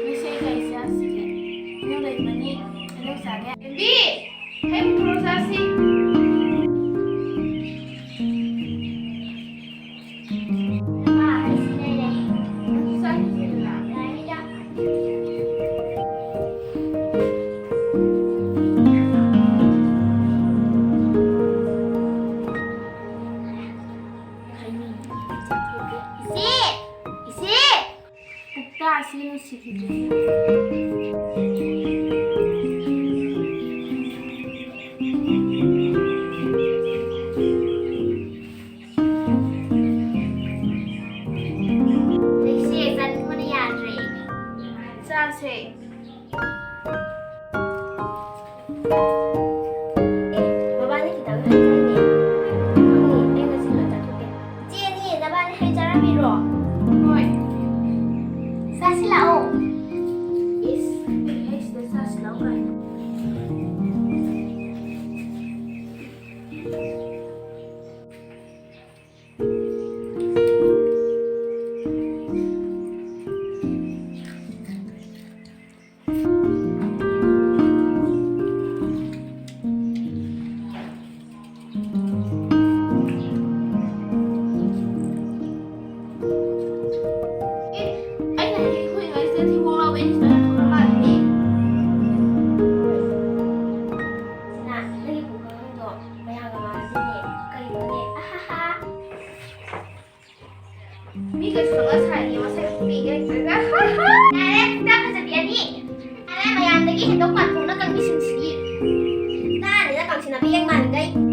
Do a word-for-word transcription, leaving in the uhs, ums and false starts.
ꯉꯁꯤ ꯑꯩ ꯀꯔꯤ ꯆꯥꯁꯤꯒꯦ? ꯍꯩꯅꯧ ꯂꯩꯕꯅꯤ, ꯍꯩꯅꯧ ꯆꯥꯒꯦ꯫ ꯕꯦꯝꯕꯤ! ꯍꯩ ꯄꯨꯔꯛꯑꯣ ꯆꯥꯁꯤ꯫ ꯅꯃꯥ, ꯑꯩꯁꯨ ꯂꯩꯔꯦ꯫ ꯅꯪꯁꯨ ꯆꯥꯈꯤꯁꯤꯗꯅ꯫ ꯌꯥꯏꯌꯦ, ꯌꯥꯏ꯫ ꯏꯆꯦ! ꯏꯆꯦ! ꯄꯨꯛꯇ ꯑꯁꯤ ꯅꯨꯡꯁꯤꯈꯤꯗ꯭ꯔꯦ꯫ ꯂꯩꯁꯦ, ꯆꯥꯅꯤꯡꯕꯅ ꯌꯥꯗ꯭ꯔꯦ꯫ ꯆꯥꯁꯦ꯫ ꯑꯦ, ꯃꯕꯥꯅꯤ ꯈꯤꯇꯪ ꯍꯥꯏꯖꯩꯅꯦ꯫ ꯈꯪꯉꯦ, ꯑꯩ ꯉꯁꯤ ꯂꯣꯏ ꯆꯥꯊꯣꯛꯀꯦ꯫ ꯏꯆꯦ ꯑꯅꯤ, ꯅꯕꯥꯅꯤ ꯍꯩ ꯆꯥꯔꯝꯃꯤꯔꯣ? ꯍꯣꯏ꯫ ꯆꯥꯁꯤ ꯂꯥꯛꯑꯣ꯫ ꯏꯁ, ꯍꯩꯁꯤꯗ ꯆꯥꯁꯤ ꯂꯥꯛꯑꯣ ꯀꯥꯏꯅ꯫ ꯑꯦ, ꯑꯩꯅ ꯍꯦꯛ ꯍꯨꯏꯉꯩꯁꯤꯗ ꯊꯤꯕꯣꯡ ꯂꯥꯎꯕ ꯑꯩꯅ ꯁꯤꯗ ꯍꯥꯊꯨ ꯈꯔ ꯃꯥꯜꯂꯤꯅꯦ꯫ ꯁꯤꯅ ꯅꯪꯒꯤ ꯄꯨꯈꯝꯗꯣ ꯃꯌꯥꯝꯒ ꯃꯥꯟꯅꯗꯦꯅꯦ꯫ ꯀꯩꯅꯣꯅꯦ? ꯑꯍꯥꯍꯥ꯫ ꯃꯤꯒꯁꯨ ꯈꯪꯅ ꯁꯥꯔꯤꯌꯦ, ꯃꯁꯛ ꯄꯤꯒꯦ ꯍꯩꯇ꯭ꯔꯒ꯫ ꯌꯥꯔꯦ, ꯈꯨꯗꯥ ꯐꯖꯕꯤ ꯑꯅꯤ꯫ ꯌꯥꯔꯦ, ꯃꯌꯥꯝꯗꯒꯤ ꯍꯦꯟꯗꯣꯛ ꯄꯥꯊꯣꯛꯅ ꯀꯪꯕꯤꯁꯤꯡꯁꯤꯗꯤ꯫ ꯇꯥꯅꯤꯅ ꯀꯪꯁꯤꯟꯅꯕ ꯌꯦꯡ ꯃꯥꯟꯈꯩ꯫